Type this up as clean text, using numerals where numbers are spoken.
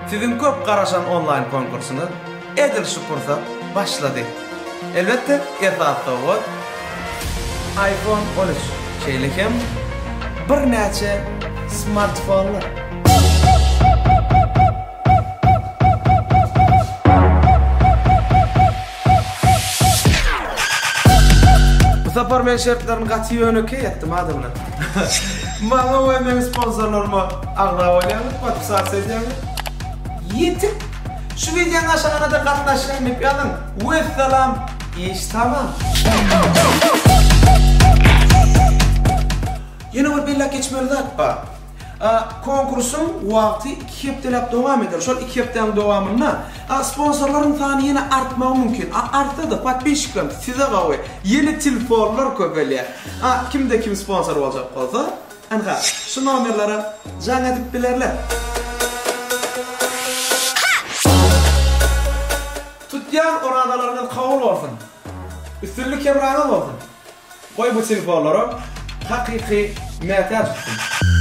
Siziň köp garaşan onlaýn konkursyňyz edil şu pursat başlady. Elbetde, esasy sowgat iPhone 13, şeýle hem birnäçe smartfonlar. Bu sapar men şertlerini gaty ýönekeý etdim adamlar. Maňa we meň sponsorlaryma agza bolýaňyz, podpisatsa edýäňiz. Ýetik! Şu wideonyň aşagynada gatnaşýan diýip ýazyň. Wessalam, iş tamam. Ýene bir belläp geçmeli zat bar. Konkursyň wagty iki hepdeläp dowam eder. Şol iki hepdäniň dowamynda sponsorlaryň sany ýene artmagy mümkin. Artsa-da podpisçiklerim size gowy. Ýene telefonlar köpelýär. Kimde kim sponsor boljak bolsa, ynha şu nomerlere jaň edip bilerler. Tutýan orazalaryňyz kabul bolsun. Üstünlik hemraňyz bolsun. Goý bu telefonlara hakyky mätäç tutsun.